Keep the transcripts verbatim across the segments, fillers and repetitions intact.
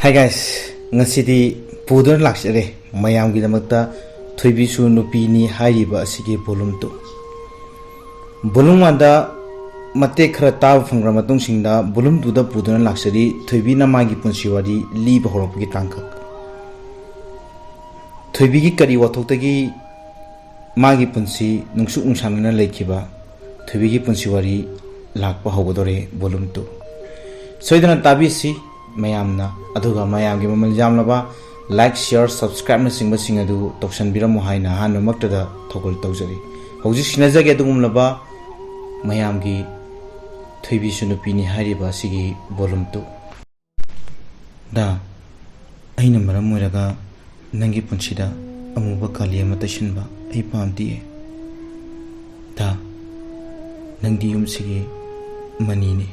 Hi guys, ꯉꯁꯤꯗꯤ ꯄꯨꯗꯨꯅ ꯂꯥꯛꯆꯔꯦ ꯃꯌꯥꯝꯒꯤꯗꯃꯛꯇ ꯊꯣꯏꯕꯤꯁꯨ ꯅꯨꯄꯤꯅꯤ ꯍꯥꯏꯔꯤꯕ ꯑꯁꯤꯒꯤ volume two꯫ Volume one ꯗ ꯃꯇꯦꯛ ꯈꯔ ꯇꯥꯕ ꯐꯪꯈ꯭ꯔ ꯃꯇꯨꯡꯁꯤꯡꯗ, volume two ꯗ ꯄꯨꯗꯨꯅ ꯂꯥꯛꯆꯔꯤ ꯊꯣꯏꯕꯤꯅ ꯃꯥꯒꯤ ꯄꯨꯟꯁꯤ ꯋꯥꯔꯤ ꯂꯤꯕ ꯍꯧꯔꯛꯄꯒꯤ ꯇꯥꯡꯀꯛ꯫ ꯊꯣꯏꯕꯤꯒꯤ ꯀꯔꯤ ꯋꯥꯊꯣꯛꯇꯒꯤ ꯃꯥꯒꯤ ꯄꯨꯟꯁꯤ ꯅꯨꯡꯁꯨꯛ ꯅꯨꯡꯁꯥꯡꯅꯅ ꯂꯩꯈꯤꯕ ꯊꯣꯏꯕꯤꯒꯤ ꯄꯨꯟꯁꯤ ꯋꯥꯔꯤ ꯂꯥꯛꯄ ꯍꯧꯒꯗꯧꯔꯦ, volume two꯫ ꯁꯣꯏꯗꯅ ꯇꯥꯕꯤꯁꯤ ꯃꯌꯥꯝꯅ, ꯑꯗꯨꯒ ꯃꯌꯥꯝꯒꯤ ꯃꯃꯜ ꯌꯥꯝꯂꯕ like, share, subscribe ꯅꯆꯤꯡꯕꯁꯤꯡ ꯑꯗꯨ ꯇꯧꯁꯟꯕꯤꯔꯝꯃꯨ ꯍꯥꯏꯅ ꯑꯍꯥꯟꯕꯃꯛꯇꯗ ꯊꯧꯒꯜ ꯇꯧꯖꯔꯤ꯫ ꯍꯧꯖꯤꯛ ꯁꯤꯟꯅꯖꯒꯦ ꯑꯗꯨꯒꯨꯝꯂꯕ ꯃꯌꯥꯝꯒꯤ ꯊꯣꯏꯕꯤꯁꯨ ꯅꯨꯄꯤꯅꯤ ꯍꯥꯏꯔꯤꯕ ꯑꯁꯤꯒꯤ volume two꯫ ꯗꯥ, ꯑꯩꯅ ꯃꯔꯝ ꯑꯣꯏꯔꯒ ꯅꯪꯒꯤ ꯄꯨꯟꯁꯤꯗ ꯑꯃꯨꯕ ꯀꯥꯂꯤ ꯑꯃ ꯇꯩꯁꯤꯟꯕ ꯑꯩ ꯄꯥꯝꯗꯤꯌꯦ꯫ ꯗꯥ, ꯅꯪꯗꯤ ꯌꯨꯝꯁꯤꯒꯤ ꯃꯅꯤꯅꯤ,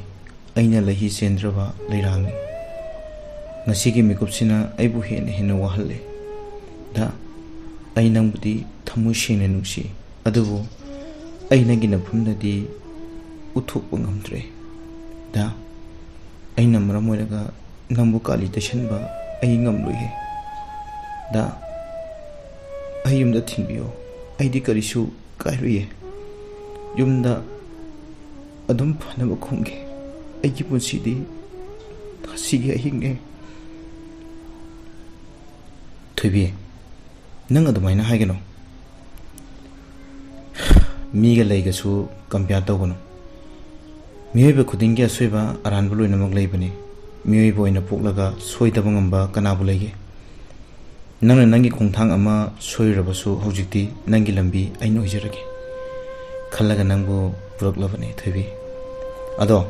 ꯑꯩꯅ ꯂꯩꯍꯤ ꯆꯦꯟꯗ꯭ꯔꯕ ꯂꯩꯔꯥꯡꯅꯤ꯫ ꯉꯁꯤꯒꯤ ꯃꯤꯀꯨꯞꯁꯤꯅ ꯑꯩꯕꯨ ꯍꯦꯟꯅ ꯍꯦꯟꯅ ꯋꯥꯍꯜꯂꯦ꯫ ꯗꯥ, ꯑꯩ ꯅꯪꯕꯨꯗꯤ ꯊꯃꯣꯏ ꯁꯦꯡꯅ ꯅꯨꯡꯁꯤ, ꯑꯗꯨꯕꯨ ꯑꯩ ꯅꯪꯒꯤ ꯅꯐꯝꯗꯗꯤ ꯎꯠꯊꯣꯛꯄ ꯉꯝꯗ꯭ꯔꯦ꯫ ꯗꯥ, ꯑꯩꯅ ꯃꯔꯝ ꯑꯣꯏꯔꯒ ꯅꯪꯕꯨ ꯀꯥꯂꯤ ꯇꯩꯁꯟꯕ ꯑꯩ ꯉꯝꯂꯣꯏꯌꯦ꯫ ꯗꯥ, ꯑꯩ ꯌꯨꯝꯗ ꯊꯤꯟꯕꯤꯌꯣ, ꯑꯩꯗꯤ ꯀꯔꯤꯁꯨ ꯀꯥꯏꯔꯣꯏꯌꯦ꯫ ꯌꯨꯝꯗ ꯑꯗꯨꯝ ꯐꯅꯕ ꯈꯨꯝꯒꯦ꯫ ꯑꯩꯒꯤ ꯄꯨꯟꯁꯤꯗꯤ ꯉꯁꯤꯒꯤ ꯑꯍꯤꯡꯅꯦ꯫ ꯊꯣꯏꯕꯤ, ꯅꯪ ꯑꯗꯨꯃꯥꯏꯅ ꯍꯥꯏꯒꯅꯨ꯫ ꯃꯤꯒ ꯂꯩꯒꯁꯨ compare ꯇꯧꯒꯅꯨ꯫ ꯃꯤꯑꯣꯏꯕ ꯈꯨꯗꯤꯡꯒꯤ ꯑꯁꯣꯏꯕ ꯑꯔꯥꯟꯕ ꯂꯣꯏꯅꯃꯛ ꯂꯩꯕꯅꯤ꯫ ꯃꯤꯑꯣꯏꯕ ꯑꯣꯏꯅ ꯄꯣꯛꯂꯒ ꯁꯣꯏꯗꯕ ꯉꯝꯕ ꯀꯅꯥꯕꯨ ꯂꯩꯒꯦ? ꯅꯪꯅ ꯅꯪꯒꯤ ꯈꯣꯡꯊꯥꯡ ꯑꯃ ꯁꯣꯏꯔꯨꯔꯕꯁꯨ ꯍꯧꯖꯤꯛꯇꯤ ꯅꯪꯒꯤ ꯂꯝꯕꯤ ꯑꯩꯅ ꯑꯣꯏꯖꯔꯒꯦ ꯈꯜꯂꯒ ꯅꯪꯕꯨ ꯄꯨꯔꯛꯂꯕꯅꯦ ꯊꯣꯏꯕꯤ꯫ ꯑꯗꯣ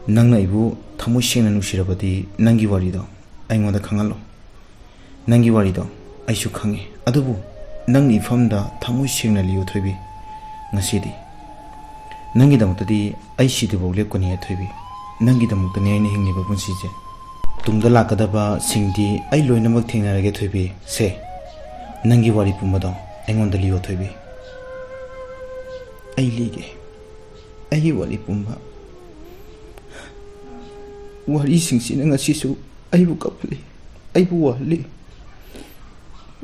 ꯅꯪꯅ ꯑꯩꯕꯨ ꯊꯃꯣꯏ ꯁꯦꯡꯅ ꯅꯨꯡꯁꯤꯔꯕꯗꯤ ꯅꯪꯒꯤ ꯋꯥꯔꯤꯗꯣ ꯑꯩꯉꯣꯟꯗ ꯈꯪꯍꯜꯂꯣ꯫ ꯅꯪꯒꯤ ꯋꯥꯔꯤꯗꯣ ꯑꯩꯁꯨ ꯈꯪꯉꯤ, ꯑꯗꯨꯕꯨ ꯅꯪꯅ ꯏꯐꯝꯗ ꯊꯃꯣꯏ ꯁꯦꯡꯅ ꯂꯤꯌꯨ ꯊꯣꯏꯕꯤ꯫ ꯉꯁꯤꯗꯤ ꯅꯪꯒꯤꯗꯃꯛꯇꯗꯤ ꯑꯩ ꯁꯤꯗ꯭ꯔꯤꯐꯥꯎ ꯂꯦꯞꯀꯅꯤ ꯊꯣꯏꯕꯤ꯫ ꯅꯪꯒꯤꯗꯃꯛꯇꯅꯦ ꯑꯩꯅ ꯍꯤꯡꯂꯤꯕ ꯄꯨꯟꯁꯤꯁꯦ꯫ ꯇꯨꯡꯗ ꯂꯥꯛꯀꯗꯕꯁꯤꯡꯗꯤ ꯑꯩ ꯂꯣꯏꯅꯃꯛ ꯊꯦꯡꯅꯔꯒꯦ ꯊꯣꯏꯕꯤ꯫ ꯁꯦ, ꯅꯪꯒꯤ ꯋꯥꯔꯤ ꯄꯨꯝꯕꯗꯣ ꯑꯩꯉꯣꯟꯗ ꯂꯤꯌꯣ ꯊꯣꯏꯕꯤ꯫ ꯑꯩ ꯂꯤꯒꯦ ꯑꯩꯒꯤ ꯋꯥꯔꯤ ꯄꯨꯝꯕ꯫ ꯋꯥꯔꯤꯁꯤꯡꯁꯤꯅ ꯉꯁꯤꯁꯨ ꯑꯩꯕꯨ ꯀꯞꯍꯜꯂꯤ, ꯑꯩꯕꯨ ꯋꯥꯍꯜꯂꯤ꯫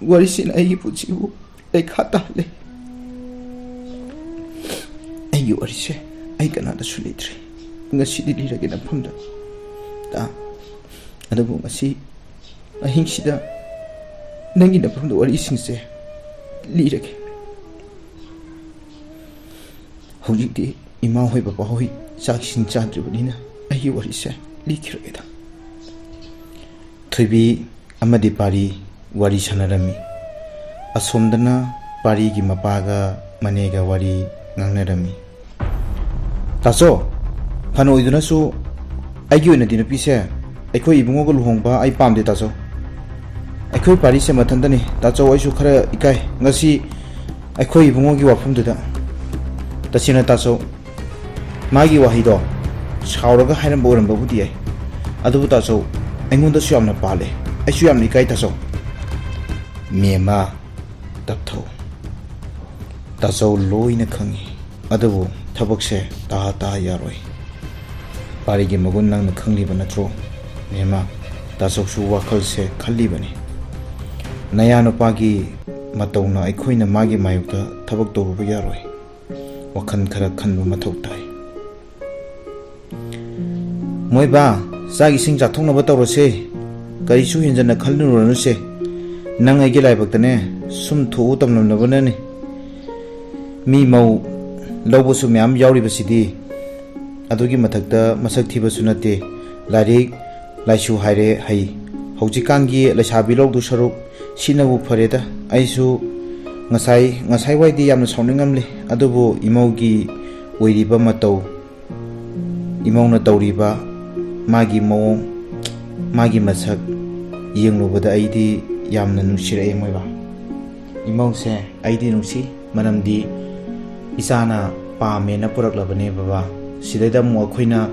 ꯋꯥꯔꯤꯁꯤꯅ ꯑꯩꯒꯤ ꯄꯨꯟꯁꯤꯕꯨ ꯂꯩꯈꯥ ꯇꯥꯍꯜꯂꯤ꯫ ꯑꯩꯒꯤ ꯋꯥꯔꯤꯁꯦ ꯑꯩ ꯀꯅꯥꯗꯁꯨ ꯂꯤꯗ꯭ꯔꯤ꯫ ꯉꯁꯤꯗꯤ ꯂꯤꯔꯒꯦ ꯅꯐꯝꯗ꯫ ꯇꯥ, ꯑꯗꯨꯕꯨ ꯉꯁꯤ ꯑꯍꯤꯡꯁꯤꯗ ꯅꯪꯒꯤ ꯅꯐꯝꯗ ꯋꯥꯔꯤꯁꯤꯡꯁꯦ ꯂꯤꯔꯒꯦ꯫ ꯍꯧꯖꯤꯛꯇꯤ ꯏꯃꯥ ꯍꯣꯏ ꯕꯕꯥ ꯍꯣꯏ ꯆꯥꯛ ꯏꯁꯤꯡ ꯆꯥꯗ꯭ꯔꯤꯕꯅꯤꯅ ꯑꯩꯒꯤ ꯋꯥꯔꯤꯁꯦ ꯂꯤꯈꯤꯔꯒꯦꯗ꯫ ꯊꯣꯏꯕꯤ ꯑꯃꯗꯤ ꯄꯥꯔꯤ ꯋꯥꯔꯤ ꯁꯥꯟꯅꯔꯝꯃꯤ꯫ ꯑꯁꯣꯝꯗꯅ ꯄꯥꯔꯤꯒꯤ ꯃꯄꯥꯒ ꯃꯅꯦꯒ ꯋꯥꯔꯤ ꯉꯥꯡꯅꯔꯝꯃꯤ꯫ "ꯇꯥꯆꯧ, ꯐꯅ ꯑꯣꯏꯗꯨꯅꯁꯨ ꯑꯩꯒꯤ ꯑꯣꯏꯅꯗꯤ ꯅꯨꯄꯤꯁꯦ ꯑꯩꯈꯣꯏ ꯏꯕꯨꯡꯉꯣꯒ ꯂꯨꯍꯣꯡꯕ ꯑꯩ ꯄꯥꯝꯗꯦ ꯇꯥꯆꯧ꯫ ꯑꯩꯈꯣꯏ ꯄꯥꯔꯤꯁꯦ ꯃꯊꯟꯇꯅꯤ ꯇꯥꯆꯧ, ꯑꯩꯁꯨ ꯈꯔ ꯏꯀꯥꯏ ꯉꯁꯤ ꯑꯩꯈꯣꯏ ꯏꯕꯨꯡꯉꯣꯒꯤ ꯋꯥꯐꯝꯗꯨꯗ꯫ ꯇꯁꯦꯡꯅ ꯇꯥꯆꯧ, ꯃꯥꯒꯤ ꯋꯥꯍꯩꯗꯣ ꯁꯥꯎꯔꯒ ꯍꯥꯏꯔꯝꯕ ꯑꯣꯏꯔꯝꯕꯕꯨꯗꯤ ꯌꯥꯏ, ꯑꯗꯨꯕꯨ ꯇꯥꯆꯧ, ꯑꯩꯉꯣꯟꯗꯁꯨ ꯌꯥꯝꯅ ꯄꯥꯜꯂꯦ꯫ ꯑꯩꯁꯨ ꯌꯥꯝꯅ ꯏꯀꯥꯏ ꯇꯥꯆꯧ꯫" "ꯃꯦꯝꯃ, ꯇꯞꯊꯧ꯫ ꯇꯥꯆꯧ ꯂꯣꯏꯅ ꯈꯪꯉꯤ, ꯑꯗꯨꯕꯨ ꯊꯕꯛꯁꯦ ꯇꯥ ꯇꯥ ꯌꯥꯔꯣꯏ꯫ ꯄꯥꯔꯤꯒꯤ ꯃꯒꯨꯟ ꯅꯪꯅ ꯈꯪꯂꯤꯕ ꯅꯠꯇ꯭ꯔꯣ? ꯃꯦꯝꯃ, ꯇꯥꯆꯧꯁꯨ ꯋꯥꯈꯜꯁꯦ ꯈꯜꯂꯤꯕꯅꯤ꯫ ꯅꯌꯥ ꯅꯨꯄꯥꯒꯤ ꯃꯇꯧꯅ ꯑꯩꯈꯣꯏꯅ ꯃꯥꯒꯤ ꯃꯥꯌꯣꯛꯇ ꯊꯕꯛ ꯇꯧꯔꯨꯕ ꯌꯥꯔꯣꯏ꯫ ꯋꯥꯈꯜ ꯈꯔ ꯈꯟꯕ ꯃꯊꯧ ꯇꯥꯏ꯫" "ꯃꯣꯏꯕꯥ, ꯆꯥꯛ ꯏꯁꯤꯡ ꯆꯥꯊꯣꯛꯅꯕ ꯇꯧꯔꯁꯦ꯫ ꯀꯔꯤꯁꯨ ꯍꯦꯟꯖꯟꯅ ꯈꯜꯂꯨꯔꯅꯨꯁꯦ꯫ ꯅꯪ ꯑꯩꯒꯤ ꯂꯥꯏꯕꯛꯇꯅꯦ ꯁꯨꯝ ꯊꯣꯛꯎ ꯇꯝꯂꯝꯂꯕꯅꯅꯤ꯫ ꯃꯤ ꯃꯧ ꯂꯧꯕꯁꯨ ꯃꯌꯥꯝ ꯌꯥꯎꯔꯤꯕꯁꯤꯗꯤ꯫ ꯑꯗꯨꯒꯤ ꯃꯊꯛꯇ ꯃꯁꯛ ꯊꯤꯕꯁꯨ ꯅꯠꯇꯦ꯫ ꯂꯥꯏꯔꯤꯛ ꯂꯥꯏꯁꯨ ꯍꯥꯏꯔꯦ ꯍꯩ꯫ ꯍꯧꯖꯤꯛꯀꯥꯟꯒꯤ ꯂꯩꯁꯥꯕꯤ ꯂꯧꯗꯨ ꯁꯔꯨꯛ ꯁꯤꯅꯕꯨ ꯐꯔꯦꯗ꯫ ꯑꯩꯁꯨ ꯉꯁꯥꯏ, ꯉꯁꯥꯏꯋꯥꯏꯗꯤ ꯌꯥꯝꯅ ꯁꯥꯎꯅꯤꯡꯉꯝꯂꯦ, ꯑꯗꯨꯕꯨ ꯏꯃꯧꯒꯤ ꯑꯣꯏꯔꯤꯕ ꯃꯇꯧ, ꯏꯃꯧꯅ ꯇꯧꯔꯤꯕ ꯃꯥꯒꯤ ꯃꯑꯣꯡ, ꯃꯥꯒꯤ ꯃꯁꯛ ꯌꯦꯡꯂꯨꯕꯗ ꯑꯩꯗꯤ ꯌꯥꯝꯅ ꯅꯨꯡꯁꯤꯔꯛꯑꯦ ꯃꯣꯏꯕꯥ꯫ ꯏꯃꯧꯁꯦ ꯑꯩꯗꯤ ꯅꯨꯡꯁꯤ, ꯃꯔꯝꯗꯤ ꯏꯆꯥꯅ ꯄꯥꯝꯃꯦꯅ ꯄꯨꯔꯛꯂꯕꯅꯦ ꯕꯕꯥ꯫ ꯁꯤꯗꯩꯗ ꯑꯃꯨꯛ ꯑꯩꯈꯣꯏꯅ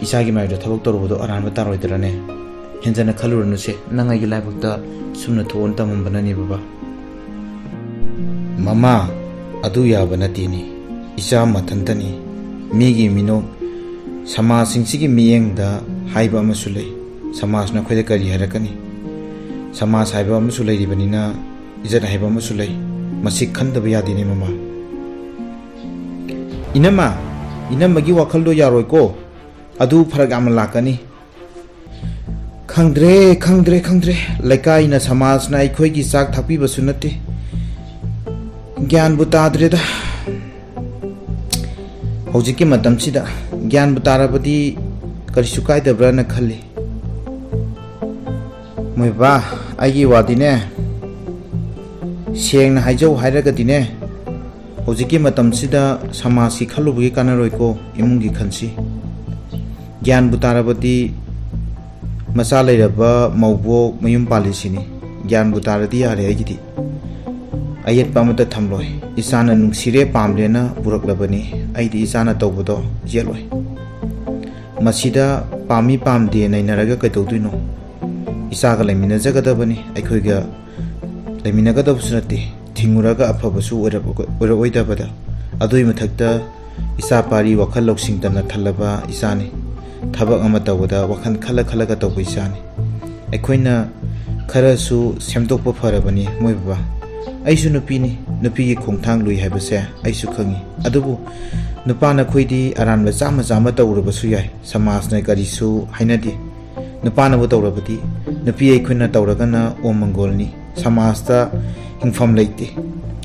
ꯏꯆꯥꯒꯤ ꯃꯥꯌꯣꯛꯇ ꯊꯕꯛ ꯇꯧꯔꯨꯕꯗꯣ ꯑꯔꯥꯟꯕ ꯇꯥꯔꯣꯏꯗ꯭ꯔꯅꯦ? ꯍꯦꯟꯖꯟꯅ ꯈꯜꯂꯨꯔꯅꯨꯁꯦ, ꯅꯪ ꯑꯩꯒꯤ ꯂꯥꯏꯕꯛꯇ ꯁꯨꯝꯅ ꯊꯣꯛꯑꯣꯅ ꯇꯝꯃꯝꯕꯅꯅꯦ ꯕꯕꯥ꯫" "ꯃꯃꯥ, ꯑꯗꯨ ꯌꯥꯕ ꯅꯠꯇꯦꯅꯦ꯫ ꯏꯆꯥ ꯃꯊꯟꯇꯅꯤ꯫ ꯃꯤꯒꯤ ꯃꯤꯅꯣꯛ, ꯁꯃꯥꯖꯁꯤꯡꯁꯤꯒꯤ ꯃꯤꯠꯌꯦꯡꯗ ꯍꯥꯏꯕ ꯑꯃꯁꯨ ꯂꯩ꯫ ꯁꯃꯥꯖꯅ ꯑꯩꯈꯣꯏꯗ ꯀꯔꯤ ꯍꯥꯏꯔꯛꯀꯅꯤ? ꯁꯃꯥꯖ ꯍꯥꯏꯕ ꯑꯃꯁꯨ ꯂꯩꯔꯤꯕꯅꯤꯅ, ꯏꯖꯠ ꯍꯥꯏꯕ ꯑꯃꯁꯨ ꯂꯩ꯫ ꯃꯁꯤ ꯈꯟꯗꯕ ꯌꯥꯗꯦꯅꯦ, ꯃꯃꯥ꯫ ꯏꯅꯝꯃ, ꯏꯅꯝꯃꯒꯤ ꯋꯥꯈꯜꯗꯣ ꯌꯥꯔꯣꯏꯀꯣ꯫ ꯑꯗꯨ ꯐꯔꯛ ꯌꯥꯝꯅ ꯂꯥꯛꯀꯅꯤ꯫ ꯈꯪꯗ꯭ꯔꯦ, ꯈꯪꯗ꯭ꯔꯦ, ꯈꯪꯗ꯭ꯔꯦ꯫ ꯂꯩꯀꯥꯏꯅ, ꯁꯃꯥꯖꯅ ꯑꯩꯈꯣꯏꯒꯤ ꯆꯥꯛ ꯊꯥꯛꯄꯤꯕꯁꯨ ꯅꯠꯇꯦ꯫ ꯒ꯭ꯌꯥꯟꯕꯨ ꯇꯥꯗ꯭ꯔꯦꯗ꯫ ꯍꯧꯖꯤꯛꯀꯤ ꯃꯇꯝꯁꯤꯗ ꯒ꯭ꯌꯥꯟꯕꯨ ꯇꯥꯔꯕꯗꯤ ꯀꯔꯤꯁꯨ ꯀꯥꯏꯗꯕ꯭ꯔꯥꯅ ꯈꯜꯂꯤ꯫ ꯃꯣꯏ ꯕꯕꯥ, ꯑꯩꯒꯤ ꯋꯥꯗꯤꯅꯦ, ꯁꯦꯡꯅ ꯍꯥꯏꯖꯧ ꯍꯥꯏꯔꯒꯗꯤꯅꯦ, ꯍꯧꯖꯤꯛꯀꯤ ꯃꯇꯝꯁꯤꯗ ꯁꯃꯥꯖꯀꯤ ꯈꯜꯂꯨꯕꯒꯤ ꯀꯥꯟꯅꯔꯣꯏꯀꯣ, ꯏꯃꯨꯡꯒꯤ ꯈꯟꯁꯤ꯫ ꯒ꯭ꯌꯥꯟꯕꯨ ꯇꯥꯔꯕꯗꯤ ꯃꯆꯥ ꯂꯩꯔꯕ ꯃꯧꯕꯣꯛ ꯃꯌꯨꯝ ꯄꯥꯜꯂꯤꯁꯤꯅꯤ꯫ ꯒ꯭ꯌꯥꯟꯕꯨ ꯇꯥꯔꯗꯤ ꯌꯥꯔꯦ ꯑꯩꯒꯤꯗꯤ꯫ ꯑꯌꯦꯠꯄ ꯑꯃꯠꯇ ꯊꯝꯂꯣꯏ꯫ ꯏꯆꯥꯅ ꯅꯨꯡꯁꯤꯔꯦ ꯄꯥꯝꯂꯦꯅ ꯄꯨꯔꯛꯂꯕꯅꯤ꯫ ꯑꯩꯗꯤ ꯏꯆꯥꯅ ꯇꯧꯕꯗꯣ ꯌꯦꯠꯂꯣꯏ꯫ ꯃꯁꯤꯗ ꯄꯥꯝꯃꯤ ꯄꯥꯝꯗꯦ ꯅꯩꯅꯔꯒ ꯀꯩꯗꯧꯗꯣꯏꯅꯣ? ꯏꯆꯥꯒ ꯂꯩꯃꯤꯟꯅꯖꯒꯗꯕꯅꯤ꯫ ꯑꯩꯈꯣꯏꯒ ꯂꯩꯃꯤꯟꯅꯒꯗꯕꯁꯨ ꯅꯠꯇꯦ꯫ ꯊꯤꯡꯉꯨꯔꯒ ꯑꯐꯕꯁꯨ ꯑꯣꯏꯔꯛ-, ꯑꯣꯏꯔꯛꯑꯣꯏꯗꯕꯗ꯫ ꯑꯗꯨꯒꯤ ꯃꯊꯛꯇ ꯏꯆꯥ ꯄꯥꯔꯤ ꯋꯥꯈꯜ ꯂꯧꯁꯤꯡ ꯇꯝꯅ ꯊꯜꯂꯕ ꯏꯆꯥꯅꯤ꯫ ꯊꯕꯛ ꯑꯃ ꯇꯧꯕꯗ ꯋꯥꯈꯜ ꯈꯜꯂ ꯈꯜꯂꯒ ꯇꯧꯕ ꯏꯆꯥꯅꯤ꯫ ꯑꯩꯈꯣꯏꯅ ꯈꯔꯁꯨ ꯁꯦꯝꯗꯣꯛꯄ ꯐꯔꯕꯅꯤ ꯃꯣꯏ ꯕꯕꯥ꯫ ꯑꯩꯁꯨ ꯅꯨꯄꯤꯅꯤ, ꯅꯨꯄꯤꯒꯤ ꯈꯣꯡꯊꯥꯡ ꯂꯨꯏ ꯍꯥꯏꯕꯁꯦ ꯑꯩꯁꯨ ꯈꯪꯉꯤ꯫ ꯑꯗꯨꯕꯨ ꯅꯨꯄꯥ ꯅꯈꯣꯏꯗꯤ ꯑꯔꯥꯟꯕ ꯆꯥꯝꯃ ꯆꯥꯝꯃ ꯇꯧꯔꯨꯕꯁꯨ ꯌꯥꯏ, ꯁꯃꯥꯖꯅ ꯀꯔꯤꯁꯨ ꯍꯥꯏꯅꯗꯦ꯫ ꯅꯨꯄꯥꯅꯕꯨ ꯇꯧꯔꯕꯗꯤ, ꯅꯨꯄꯤ ꯑꯩꯈꯣꯏꯅ ꯇꯧꯔꯒꯅ ꯑꯣꯝ ꯃꯪꯒꯣꯜꯅꯤ꯫ ꯁꯃꯥꯖꯇ ꯍꯤꯡꯐꯝ ꯂꯩꯇꯦ꯫